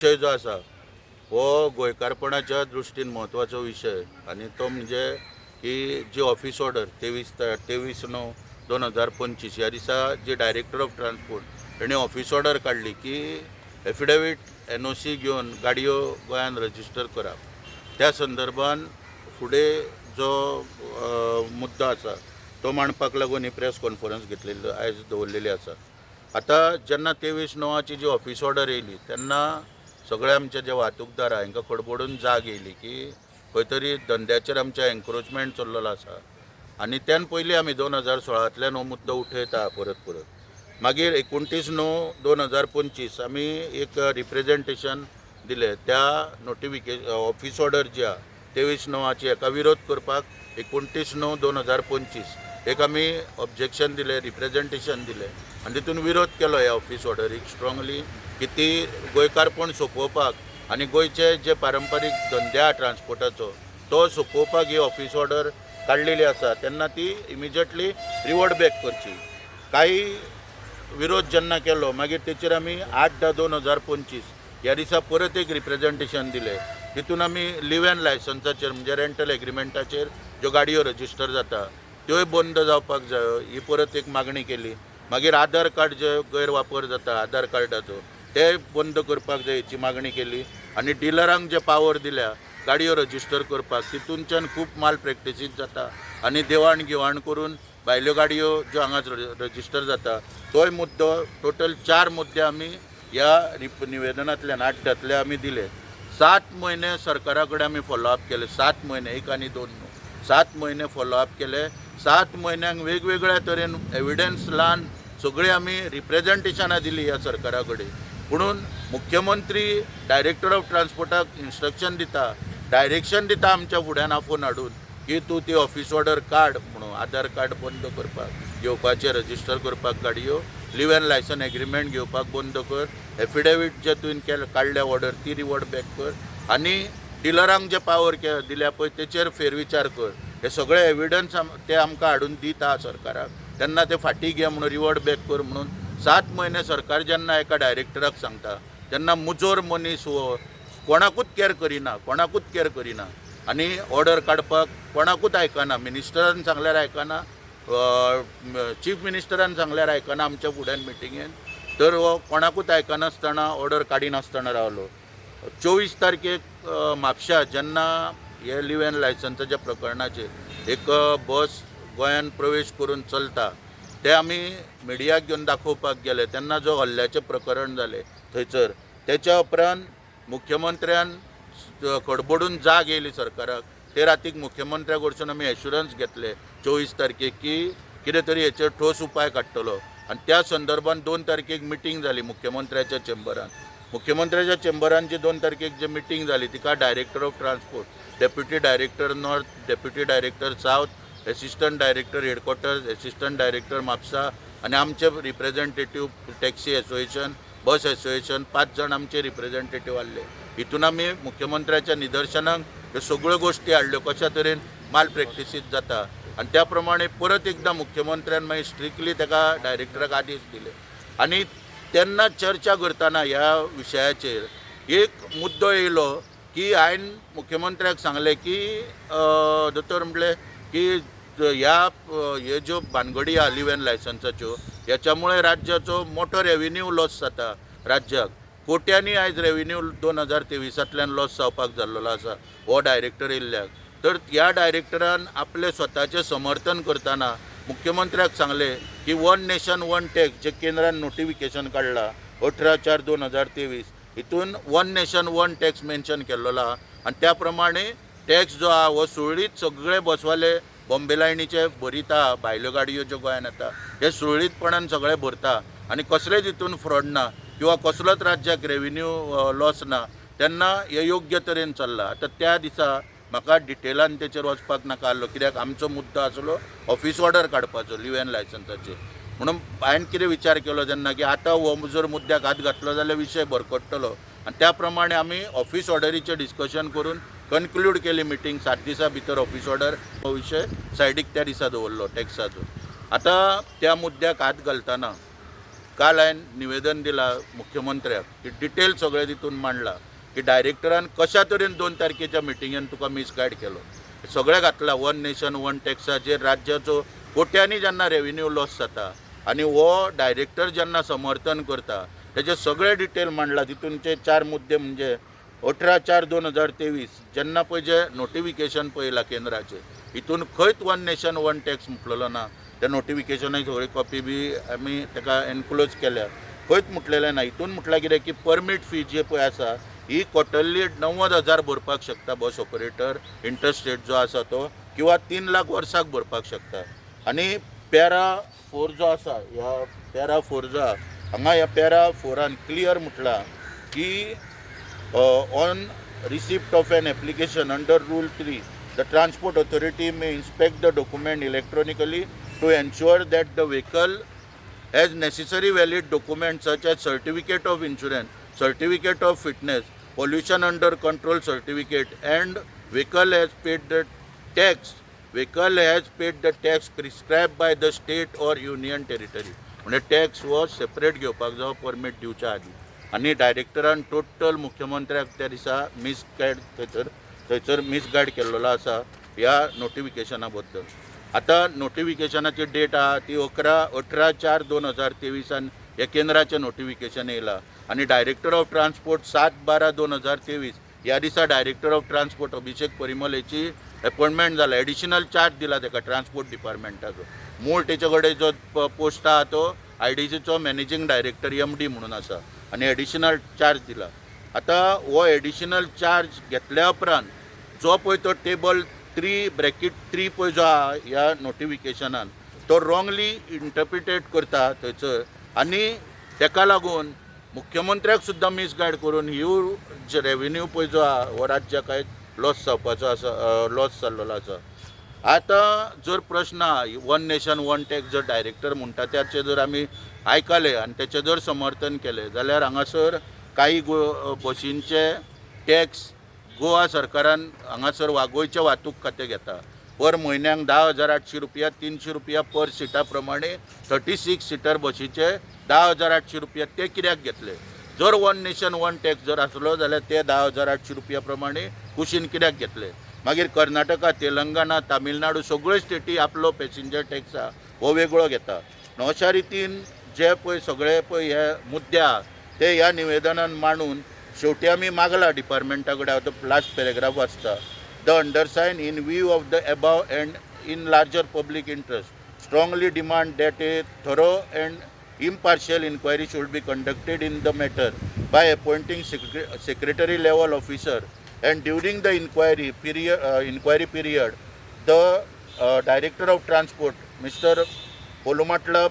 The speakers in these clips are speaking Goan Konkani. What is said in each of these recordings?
विशय जो आसा हो गोंयकारपणाच्या दृश्टीन म्हत्वाचो विशय आनी तो म्हणजे की जी ऑफिस ऑर्डर 23/9/2025 ह्या दिसा जी डायरेक्टर ऑफ ट्रान्सपोर्ट हेणी ऑफिस ऑर्डर काडली की एफिडेवीट एनओसी घेवन गाडयो गोंयान रजिस्टर करप, त्या संदर्भान फुडें जो मुद्दो आसा तो मांडपाक लागून ही प्रेस कॉन्फरन्स घेतलेली आयज दवरलेली आसा. आतां जेन्ना 23/9ची जी ऑफिस ऑर्डर येयली तेन्ना सगळे आमचे जे वाहतूकदार आहा हेंकां खडबडून जाग येयली की खंय तरी धंद्याचेर आमच्या एन्क्रोचमेंट चल्लेलो आसा. आनी त्यान पयलीं आमी 2016तल्यान हो मुद्दो उठयता परत परत. मागीर 29/9/2025 आमी एक रिप्रेजेंटेशन दिलें त्या ऑफिस ऑर्डर जी आहा 23/9ची हेका विरोध करपाक 29/9/2025 एक आमी ऑब्जेक्शन दिलें, रिप्रेजेंटेशन दिलें आनी तितून विरोध केलो ह्या ऑफिस ऑर्डरीक स्ट्रांगली की ती गोंयकारपण सोंपोवपाक आनी गोंयचे जे पारंपारीक धंदे आहा ट्रान्सपोर्टाचो तो सोंपोवपाक ही ऑफिस ऑर्डर काडलेली आसा, तेन्ना ती इमिजिएटली रिवर्ट बॅक करची. काही विरोध जेन्ना केलो मागीर तेचेर आमी 8/10/2025 ह्या दिसा परत एक रिप्रेजेंटेशन दिलें. तितून आमी लिव एन लायसन्साचेर म्हणजे रेंटल एग्रीमेंटाचेर ज्यो गाडयो रजिस्टर जाता त्योय बंद जावपाक जायो ही परत एक मागणी केली. मागीर आधार कार्ड जे गैरवापर जाता आधार कार्डाचो ते बंद करपाक जाय हेची मागणी केली. आनी डिलरांक जे पावर दिल्या गाडयो रजिस्टर करपाक तितूनच्यान खूब माल प्रॅक्टिसीस जाता आनी देवाण घेवाण करून भायल्यो गाडयो ज्यो हांगा रजिस्टर जाता तोय मुद्दो. टोटल 4 मुद्दे आमी ह्या निवेदनांतल्यान 8 धांतले आमी दिले. 7 म्हयने सरकारा कडेन आमी फॉलोअप केले. 7 म्हयने, 1 आनी 2 न्हू, 7 म्हयने फॉलोअप केले. 7 म्हयन्यांक वेगवेगळ्या तरेन एविडन्स लावन सगळी आमी रिप्रेजेंटेशनां दिली ह्या सरकारा कडेन. पुणून मुख्यमंत्री डायरेक्टर ऑफ ट्रान्सपोर्टाक इन्स्ट्रक्शन दिता, डायरेक्शन दिता आमच्या फुड्यान आफोवन हाडून की तूं ती ऑफिस ऑर्डर काड म्हणून, आधार कार्ड बंद करपाक घेवपाचें, रजिस्टर करपाक गाडयो, लिव एन लायसन एग्रीमेंट घेवपाक बंद कर, एफिडेवीट जे तुवें केले काडल्या ऑर्डर ती रिवर्ट बॅक कर आनी डिलरांक जे पावर दिल्या पळय तेचेर फेरविचार कर. हे सगळे एविडन्स ते आमकां हाडून दिता सरकाराक तेन्ना ते फाटीं घे म्हणून, रिवर्ट बॅक कर म्हणून 7 म्हयने सरकार जेन्ना एका डायरेक्टराक सांगता तेन्ना मुजोर मनीस हो कोणाकूच कॅर करिना, कोणाकूच कॅर करिना आनी ऑर्डर काडपाक कोणाकूच आयकना. मिनिस्टरान सांगल्यार आयकना, चीफ मिनिस्टरान सांगल्यार आयकना आमच्या फुड्यान मिटिंगेन. तर हो कोणाकूच आयकनासतना ऑर्डर काडिनासतना रावलो. 24 तारखेक म्हापश्या जेन्ना हे लिव एन लायसन्साच्या प्रकरणाचेर एक बस गोंयान प्रवेश करून चलता ते आमी मिडियाक घेवन दाखोवपाक गेले तेन्ना जो हल्ल्याचें प्रकरण जालें थंयसर, तेच्या उपरांत मुख्यमंत्र्यान खडबडून जाग येयली सरकाराक. ते रातीक मुख्यमंत्र्या कडसून आमी एश्युरन्स घेतले 24 तारखेक की कितें तरी हेचेर ठोस उपाय काडटलो. आनी त्या संदर्भान 2 तारखेक मिटींग जाली मुख्यमंत्र्याच्या चेंबरान. मुख्यमंत्र्याच्या चेंबरान जी 2 तारखेक जी मिटींग जाली तिका director of transport, deputy director north, deputy director south, assistant director headquarters, assistant director Mapusa आनी आमचे representative taxi association, bus association, 5 जाण आमचे रिप्रेझेंटेटीव आहले. हितून आमी मुख्यमंत्र्याच्या निदर्शनाक ह्यो सगळ्यो गोश्टी हाडल्यो कशा तरेन माल प्रॅक्टिसीस जाता. आनी त्या प्रमाणे परत एकदां मुख्यमंत्र्यान मागीर स्ट्रिक्टली ताका डायरेक्टराक आदेश दिले. आनी तेन्ना चर्चा करतना ह्या विशयाचेर एक मुद्दो येयलो की हांवें मुख्यमंत्र्याक सांगलें की दोतोर, म्हटलें की ह्या हे ज्यो भानगडी आहा लिव एन लायसन्साच्यो ह्याच्यामुळे राज्याचो मोठो रेविन्यू लॉस जाता. राज्याक कोट्यांनी आयज रेविन्यू 2023तांतल्यान लॉस जावपाक जाल्लो आसा हो डायरेक्टर येयल्ल्याक. तर ह्या डायरेक्टरान आपलें स्वताचें समर्थन करतना मुख्यमंत्र्याक सांगलें की वन नेशन वन टॅक्स जे केंद्रान नोटिफिकेशन काडलां 18/4/2023, हितून one nation one tax mention केल्लो आहा आनी त्या प्रमाणे टॅक्स जो आहा हो सुरळीत सगळे बसवाले बॉम्बे लायनीचे भरीत आहा. भायल्यो गाडयो ज्यो गोंयान येता हे सुरळीतपणान सगळे भरता आनी कसलेच हितून फ्रॉड ना किंवा कसलोच राज्याक रेविन्यू लॉस ना, तेन्ना हे योग्य तरेन चल्लां. आतां त्या दिसा म्हाका डिटेलान तेचेर वचपाक नाका आहलो कित्याक आमचो मुद्दो आसलो ऑफिस ऑर्डर काडपाचो लिव एन लायसन्साचेर. म्हणून हांवें कितें विचार केलो तेन्ना की आतां हो जर मुद्द्याक हात घातलो जाल्यार विशय भरकट्टलो. आनी त्या प्रमाणे आमी ऑफिस ऑर्डरीचें डिस्कशन करून कन्क्लूड केली मिटींग. 7 दिसां भितर ऑफिस ऑर्डर हो विशय सायडीक त्या दिसा दवरलो टॅक्साचो. आतां त्या मुद्द्याक हात घालतना काल हांवें निवेदन दिलां मुख्यमंत्र्याक की डिटेल सगळें तितून मांडलां की डायरेक्टरान कशा तरेन 2 तारखेच्या मिटिंगेन तुका मिसगायड केलो, सगळें घातलां. वन नेशन वन टॅक्साचेर राज्याचो कोट्यांनी जेन्ना रेविन्यू लॉस जाता आनी हो डायरेक्टर जेन्ना समर्थन करता तेजे सगळे डिटेल मांडला. तितूनचे 4 मुद्दे म्हणजे 18/4/2023 जेन्ना पळय जे नोटिफिकेशन पळयलां केंद्राचें, हितून खंयच वन नेशन वन टॅक्स म्हटलेलो ना. त्या नोटिफिकेशनाची सगळी कॉपी बी आमी ताका एनक्लोज केल्या, खंयच म्हटलेलें ना. हितून म्हटलां कितें की परमीट फी जी पळय आसा ही क्वॉर्टरली 90,000 भरपाक शकता बस ऑपरेटर इंटरस्टेट जो आसा तो, किंवा 3 लाख वर्साक भरपाक शकता. आनी पॅरा 4 जो आसा, ह्या पॅरा 4 जो आहा हांगा, ह्या पॅरा 4 क्लियर म्हटलां की on receipt of an application under rule 3 the transport authority may inspect the document electronically to ensure that the vehicle has necessary valid documents such as certificate of insurance, certificate of fitness, pollution under control certificate and vehicle has paid the tax, vehicle has paid the tax prescribed by the state or union territory. म्हणजे टॅक्स हो सेपरेट घेवपाक जावो परमीट दिवच्या आदी. आनी डायरेक्टरान टोटल मुख्यमंत्र्याक त्या दिसा मिसगायड थंयसर मिसगायड केल्लो आसा ह्या नोटिफिकेशना बद्दल. आतां नोटिफिकेशनाची डेट आहा ती 18/4/2023 हे केंद्राचें नोटिफिकेशन येयलां. आनी डायरेक्टर ऑफ ट्रान्सपोर्ट 7/12/2023 ह्या दिसा director of transport Abhishek Parimal हेची अपॉयंटमेंट जाला. एडिशनल चार्ज दिला ताका ट्रान्सपोर्ट डिपार्टमेंटाचो. मूळ तेचे कडेन जो पोस्ट आहा तो आयडीसीचो मॅनेजींग डायरेक्टर MD म्हणून आसा आनी एडिशनल चार्ज दिला. आतां हो एडिशनल चार्ज घेतल्या उपरांत जो पळय तो टेबल 3(3) पळय जो आहा ह्या नोटिफिकेशनान तो रॉंगली इंटरप्रिटेट करता थंयसर आनी तेका लागून मुख्यमंत्र्याक सुद्दां मिसगायड करून ह्यूज रेवेन्यू पळय जो आहा हो राज्याक आयज लॉस जावपाचो आसा, लॉस जाल्लो आसा. आतां जर प्रश्न आहा वन नेशन वन टॅक्स जर डायरेक्टर म्हणटा त्याचें जर आमी आयकलें आनी तेचें जर समर्थन केलें जाल्यार हांगासर काही बशींचे टॅक्स गोवा सरकारान हांगासर गोंयच्या वाहतूक खातें घेता पर म्हयन्याक 10,800 रुपया, 300 रुपया पर सिटा प्रमाणे 36 सिटर बशीचे 10,800 रुपया ते कित्याक घेतले? जर वन नेशन वन टॅक्स जर आसलो जाल्यार ते 10,800 रुपया प्रमाणे कुशीन कित्याक घेतले? मागीर कर्नाटका, तेलंगणा, तामिळनाडू सगळ्यो स्टेटी आपलो पॅसेंजर टॅक्स आहा हो वेगळो घेता. अशा रितीन जे पळय सगळे पळय हे मुद्दे आहा ते ह्या निवेदनान मांडून शेवटी आमी मागला डिपार्टमेंटा कडेन. हांव तो लास्ट पॅरेग्राफ वाचता. The undersigned, in view of the above and in larger public interest, strongly demand that a thorough and impartial inquiry should be conducted in the matter by appointing secretary level officer, and during the inquiry period the director of transport Mr. Polumatla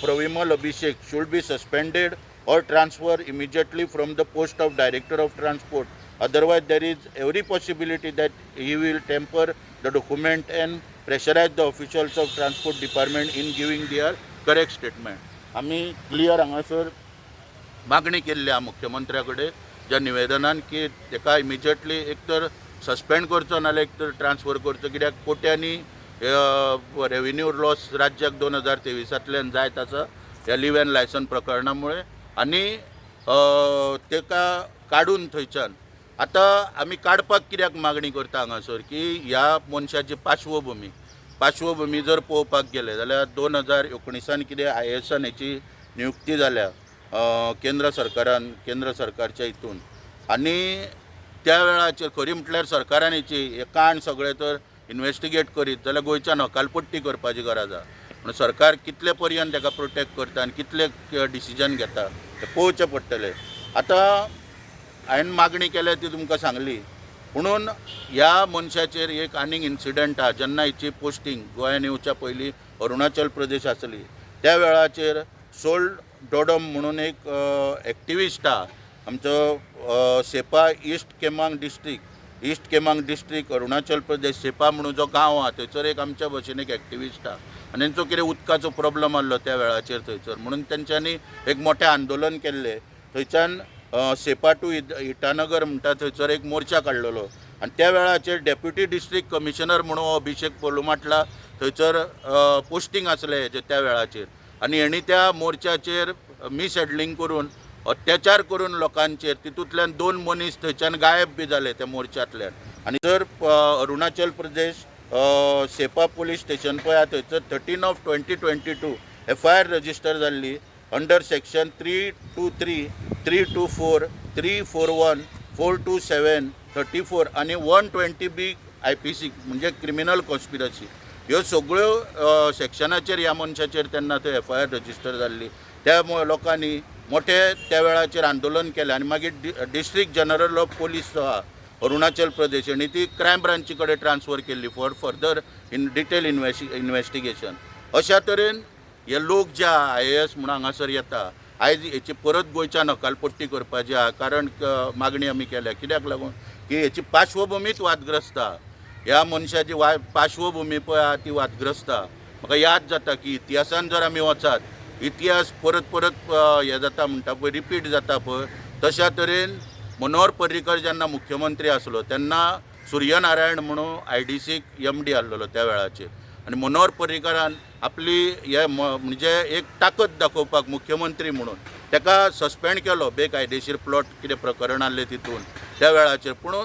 Pravimal Abhishek should be suspended or transfer immediately from the post of director of transport. Otherwise there is every possibility that he will tamper the document and pressurize the officials of transport department in giving their correct statement. आमी क्लियर हांगासर मागणी केल्ली आहा मुख्यमंत्र्या कडेन ज्या निवेदनान की ताका इमिजिएटली एक तर सस्पेंड करचो नाल्यार एक तर ट्रान्सफर करचो, कित्याक कोट्यांनी रेवेन्यू लॉस राज्याक 2023तांतल्यान जायत आसा ह्या लीव अँड लायसन प्रकरणा मुळे आनी ताका काडून थंयच्यान. आतां आमी काडपाक कित्याक मागणी करता हांगासर की ह्या मनशाची पार्श्वभुमी जर पळोवपाक गेले जाल्यार 2019 कितें आयएएसान हेची नियुक्ती जाल्या केंद्र सरकारान, केंद्र सरकारच्या हितून. आनी त्या वेळाचेर खरी म्हटल्यार सरकारान हेची हें कांड सगळें तर इनवेस्टिगेट करीत जाल्यार गोंयच्यान हकालपट्टी करपाची गरज आहा. पूण सरकार कितले पर्यंत ताका प्रोटेक्ट करता आनी कितले डिसिजन घेता तें पळोवचें पडटलें. आतां हांवें मागणी केल्या ती तुमकां सांगली, पुणून ह्या मनशाचेर एक आनीक इन्सिडंट आहा. जेन्ना हेची पोस्टींग गोंयान येवच्या पयलीं अरुणाचल प्रदेश आसली त्या वेळाचेर सोल डोडम म्हणून एक एक्टिविस्ट आहा आमचो, सेपा इस्ट केमांग डिस्ट्रिक्ट, इस्ट केमांग डिस्ट्रिक्ट, अरुणाचल प्रदेश, सेपा म्हणून जो गांव आहा थंयसर एक आमच्या भशेन एक एक्टिविस्ट आहा आनी तेंचो कितें उदकाचो प्रॉब्लम आहलो त्या वेळाचेर थंयसर म्हणून तेंच्यांनी एक मोठें आंदोलन केल्लें. थंयच्यान सेपा टू इटानगर म्हणटा थंयसर एक मोर्चा काडलेलो आनी त्या वेळाचेर डेप्युटी डिस्ट्रिक्ट कमिशनर म्हणून अभिषेक पोलुमाटला थंयसर पोस्टींग आसलें हेजें त्या वेळाचेर आनी हेणी त्या मोर्चाचेर मिसहँडलिंग करून अत्याचार करून लोकांचेर तितूंतल्यान 2 मनीस थंयच्यान गायब बी जाले त्या मोर्चांतल्यान. आनी जर अरुणाचल प्रदेश सेपा पुलीस स्टेशन पळय आहा थंयसर 13 of 2022 FIR register जाल्ली under section 323, 324, 341, 427, 34 आनी 120B IPC म्हणजे क्रिमिनल कॉन्स्पिरसी. ह्यो सगळ्यो सेक्शनाचेर ह्या मनशाचेर तेन्ना थंय FIR register जाल्ली. त्या लोकांनी मोठे त्या वेळाचेर आंदोलन केलें आनी मागीर डिस्ट्रिक्ट जनरल ऑफ पोलीस जो आहा अरुणाचल प्रदेश आनी ती क्रायम ब्रांची कडेन ट्रान्सफर केल्ली for further in detail investigation. अशा तरेन हे लोक जे आहा IAS म्हणून हांगासर येता आयज हेची परत गोंयच्यान हकालपट्टी करपाची आहा. कारण मागणी आमी केल्या कित्याक लागून की हेची पार्श्वभुमीच वादग्रस्त आहा. ह्या मनशाची पार्श्वभुमी पळय आहा ती वादग्रस्त आहा. म्हाका याद जाता की इतिहासान जर आमी वचात इतिहास परत परत हें जाता म्हणटा पळय, रिपीट जाता पळय, तशा तरेन मनोहर पर्रीकर जेन्ना मुख्यमंत्री आसलो तेन्ना सूर्यनारायण म्हणून IDCक MD आहलेलो त्या वेळाचेर आनी मनोहर पर्रीकरान आपली हे म्हणजे एक ताकद दाखोवपाक मुख्यमंत्री म्हणून ताका सस्पेंड केलो बेकायदेशीर प्लॉट कितें प्रकरण आहलें तितून त्या वेळाचेर. पूण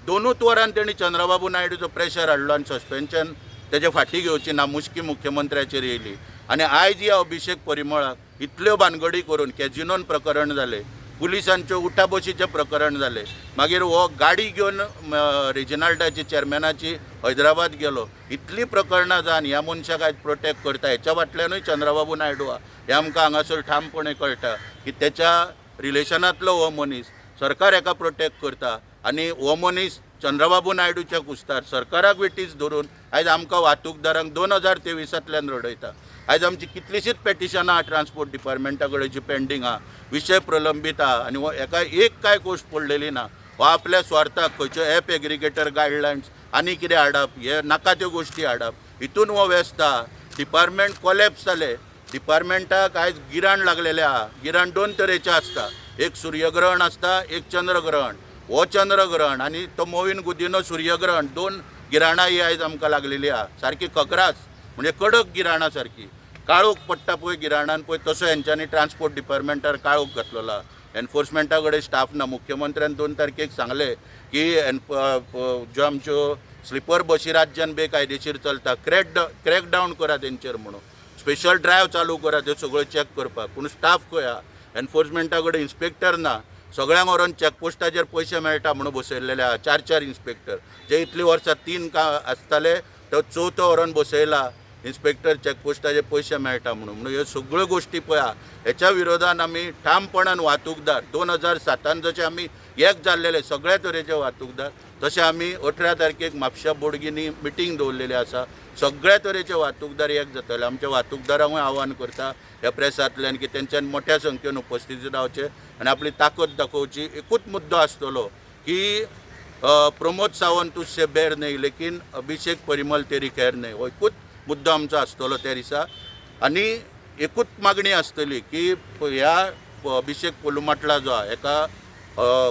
2 वरान तेणी चंद्रबाबू नायडूचो प्रेशर हाडलो आनी सस्पेन्शन तेजे फाटी घेवची नामुष्की मुख्यमंत्र्याचेर येयली. आनी आयज ह्या अभिषेक परिमळाक इतल्यो भानगडी करून कॅजिनोन प्रकरण जालें, पुलिसांच्यो उठाबशीचें प्रकरण जालें, मागीर हो गाडी घेवन रेजिनाल्डाची चेअरमॅनाची हैदराबाद गेलो, इतलीं प्रकरणां जावन ह्या मनशाक आयज प्रोटेक्ट करता. हेच्या फाटल्यानूय चंद्रबाबू नायडू आहा हें आमकां हांगासर ठामपणे कळटा की तेच्या रिलेशनांतलो हो मनीस सरकार हेका प्रोटेक्ट करता आनी हो मनीस चंद्रबाबू नायडूच्या कुस्तार सरकाराक वेटीस धरून आयज आमकां वाहतूकदारांक 2023 रडयता. आयज आमची कितलीशींच पेटिशनां आहा ट्रान्सपोर्ट डिपार्टमेंटा कडेन जी पेंडींग आहा, विशय प्रलंबीत आहा आनी हो हेका एक कांय गोश्ट पडलेली ना. हो आपल्या स्वार्थाक खंयच्यो एप एग्रिगेटर गायडलायन्स आनी कितें हाडप, हे नाका त्यो गोश्टी हाडप, हितून हो व्यस्त आहा. डिपार्टमेंट कोलॅप्स जालें. डिपार्टमेंटाक आयज गिराण लागलेलें आहा. गिराण 2 तरेचें आसता, एक सूर्यग्रहण आसता, एक चंद्रग्रहण. हो चंद्रग्रहण आनी तो मोविन गुदिनो सूर्यग्रहण, 2 गिराणां ही आयज आमकां लागलेली आहा. सारकी खकरास म्हणजे कडक गिराणां, सारकी काळोख पडटा पळय गिराणान पळय तसो हेंच्यांनी ट्रान्सपोर्ट डिपार्टमेंटार काळोख घातलेलो आहा. एनफोर्समेंटा कडेन स्टाफ ना. मुख्यमंत्र्यान 2 तारखेक सांगलें की ज्यो आमच्यो स्लिपर बशी राज्यान बेकायदेशीर चलता क्रॅक डावन करा तेंचेर म्हणून, स्पेशल ड्रायव्ह चालू करा त्यो सगळ्यो चॅक करपाक. पूण स्टाफ खंय आहा? एनफोर्समेंटा कडेन इन्स्पेक्टर ना. सगळ्यांक व्हरोन चॅकपोस्टाचेर पयशे मेळटा म्हणून बसयल्लेले आहा 4-4 इन्स्पेक्टर, जे इतलीं वर्सां 3 का आसताले तो चवथो व्हरोन बसयला इन्स्पेक्टर चॅकपोस्टाचे पयशे मेळटा म्हणून. म्हणून ह्यो सगळ्यो गोश्टी पळय आहा. हेच्या विरोधान आमी ठामपणान वाहतूकदार 2007 जशे आमी एक जाल्लेले सगळ्या तरेचे वाहतूकदार, तशें आमी 18 तारखेक म्हापशा बोडगिनी मिटींग दवरलेली आसा. सगळ्या तरेचे वाहतूकदार एक जातले. आमच्या वाहतूकदारांकूय आव्हान करता ह्या प्रेसांतल्यान की तेंच्यान मोठ्या संख्येन उपस्थित रावचें आनी आपली ताकद दाखोवची. एकूच मुद्दो आसतलो की प्रमोद सावंत तुझसे बैर नहीं लेकिन अभिषेक परिमल तेरी खैर नहीं, हो एकूच मुद्दो आमचो आसतलो त्या दिसा. आनी एकूच मागणी आसतली की ह्या अभिषेक पोलुमाटला जो आहा हेका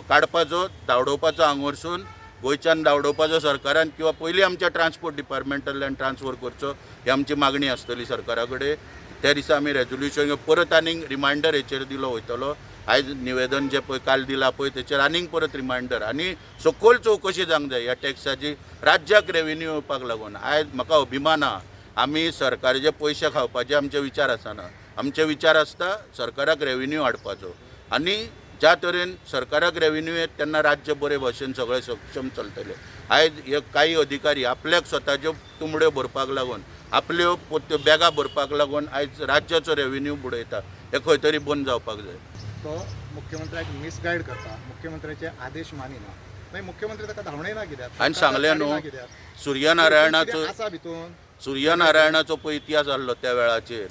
काडपाचो, धांवडोवपाचो हांगावरसून, गोंयच्यान धांवडोवपाचो सरकारान, किंवा पयलीं आमच्या ट्रान्सपोर्ट डिपार्टमेंटांतल्यान ट्रान्सफर करचो, ही आमची मागणी आसतली सरकारा कडेन. त्या दिसा आमी रेजोल्युशन परत आनीक रिमांयडर हेचेर दिलो वयतलो. आयज निवेदन जें पळय काल दिलां पळय तेचेर आनीक परत रिमांयडर आनी सखोल चवकशी जावंक जाय ह्या टॅक्साची, राज्याक रेवेन्यू येवपाक लागून. आयज म्हाका अभिमान आहा, आमी सरकाराचे पयशे खावपाचे आमचे विचार आसना. आमचे विचार आसता सरकाराक रेवेन्यू हाडपाचो आनी ज्या तरेन सरकाराक रेवेन्यू येत तेन्ना राज्य बरे भशेन सगळें सक्षम चलतलें. आयज हे काही अधिकारी आपल्याक स्वताच्यो तुंबड्यो भरपाक लागून, आपल्यो पोत्यो बॅगां भरपाक लागून आयज राज्याचो रेवेन्यू बुडयता. हें खंय तरी बंद जावपाक जाय. तो मुख्यमंत्र्याक मिसगायड करता, मुख्यमंत्र्याचे आदेश मानिना, मागीर मुख्यमंत्री ताका धांवडयना कित्याक? हांवें सांगलें न्हू, कित्याक सूर्यनारायणाचो आसा भितून सूर्यनारायणाचो पळय इतिहास आहलो त्या वेळाचेर,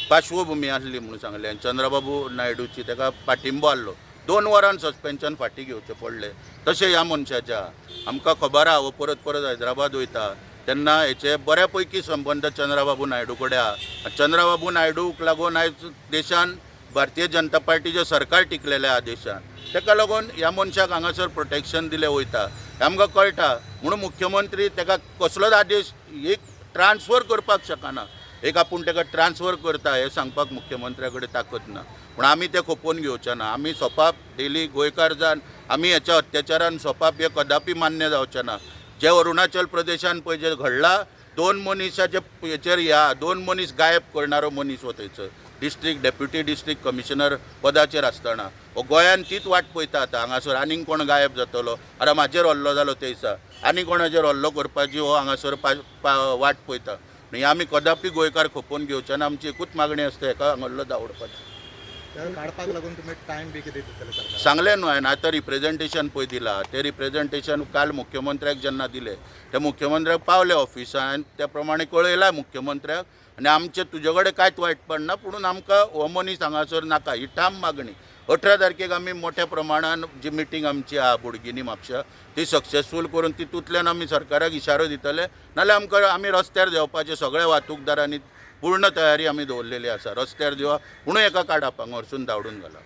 पार्श्वभुमी आसली म्हणून सांगलें आनी चंद्रबाबू नायडूची ताका पाठिंबो आहलो. 2 वरान सस्पेन्शन फाटीं घेवचें पडलें. तशें ह्या मनशाच्या आमकां खबर आहा, हो परत परत हैदराबाद वयता तेन्ना हेचे बऱ्या पैकी संबंद चंद्रबाबू नायडू कडेन आहा. चंद्रबाबू नायडूक लागून आयज देशान भारतीय जनता पार्टीचें सरकार टिकलेलें आहा देशान. ताका लागून ह्या मनशाक हांगासर प्रोटेक्शन दिलें वयता हें आमकां कळटा. म्हणून मुख्यमंत्री ताका कसलोच आदेश एक ट्रान्सफर करपाक शकना, एक आपूण ताका ट्रान्सफर करता हें सांगपाक मुख्यमंत्र्या कडेन ताकद ना. पूण आमी तें खपोवन घेवचे ना. आमी सोपाप डेली गोंयकार जावन आमी हेच्या अत्याचारान सोपाप हे कदापी मान्य जावचें ना. जे अरुणाचल प्रदेशान पळय जे घडलां, दोन मनिसाचे हेचेर ह्या दोन मनीस गायब करणारो मनीस हो थंयसर डिस्ट्रिक्ट डेप्युटी डिस्ट्रिक्ट कमिशनर पदाचेर आसतना हो गोंयान तीच वाट पळयता आतां. हांगासर आनीक कोण गायब जातलो, आरे म्हाजेर हल्लो जालो ते दिसा, आनी कोणाचेर हल्लो करपाची हो हांगासर वाट पळयता. आनी आमी कदापी गोंयकार खपोवन घेवचे ना. आमची एकूच मागणी आसता, हेका हांगल्लो दावडपाची. ताका काडपाक लागून तुमी टायम बी कितें दितले सरकाराक? सांगलें न्हू हांवें, आतां रिप्रेजेंटेशन पळय दिलां, तें रिप्रेजेंटेशन काल मुख्यमंत्र्याक जेन्ना दिलें तें मुख्यमंत्र्याक पावलें ऑफिसान, त्या प्रमाणे कळयलां मुख्यमंत्र्याक. आनी आमचें तुजे कडेन कांयच वायटपण ना, पुणून आमकां हो मनीस हांगासर नाका ही ठाम मागणी. 18 तारखेक आमी मोठ्या प्रमाणान जी मिटींग आमची आहा बोडगिनी म्हापश्या ती सक्सेसफूल करून तितूंतल्यान आमी सरकाराक इशारो दितले, नाल्यार आमकां आमी रस्त्यार देंवपाचे सगळ्या वाहतूकदारांनी पूर्ण तयारी आमी दवरलेली आसा. रस्त्यार देवा, म्हणून हेका काडाप हांगासरून धांवडून घाला.